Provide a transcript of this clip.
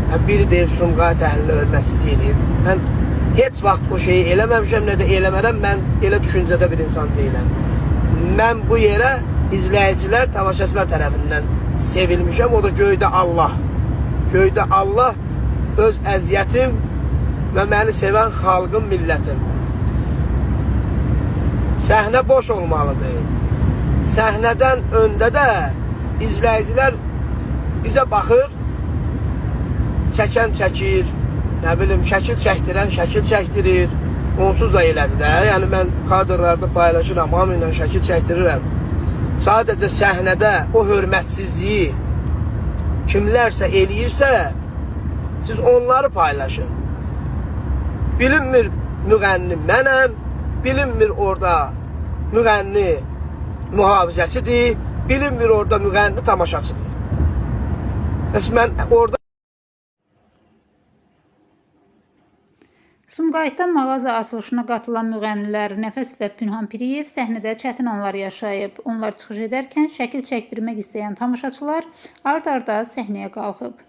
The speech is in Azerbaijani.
Yəni, biri deyir Sumqayıt əhlinə hörmətsizlik eləyib. Mən heç vaxt o şeyi eləməmişəm, nə də eləmərəm. Mən elə düşüncədə bir insan deyiləm. Mən bu yerə izləyicilər, tamaşaçılar tərəfindən sevilmişəm. O da göydə Allah. Göydə Allah öz əziyyətim və məni sevən xalqım, millətim. Səhnə boş olmalıdır. Səhnədən öndə də izləyicilər bizə baxır, çəkən çəkir, nə bilim şəkil çəkdirən şəkil çəkdirir. Onsuz da elədir də. Yəni mən kadrlarda paylaşıram, hamı ilə şəkil çəkdirirəm. Sadəcə səhnədə o hörmətsizliyi kimlərsə eləyirsə, siz onları paylaşın. Bilinmir müğənni mənəm, bilinmir orada müğənni mühafizəçidir, bilinmir orada müğənni tamaşaçıdır. Bəs mən orada Sumqayıtda mağaza açılışına qatılan müğənnilər Nəfəs və Pünhan Piriyev səhnədə çətin anlar yaşayıb. Onlar çıxış edərkən şəkil çəkdirmək istəyən tamaşaçılar ard-arda səhnəyə qalxıb.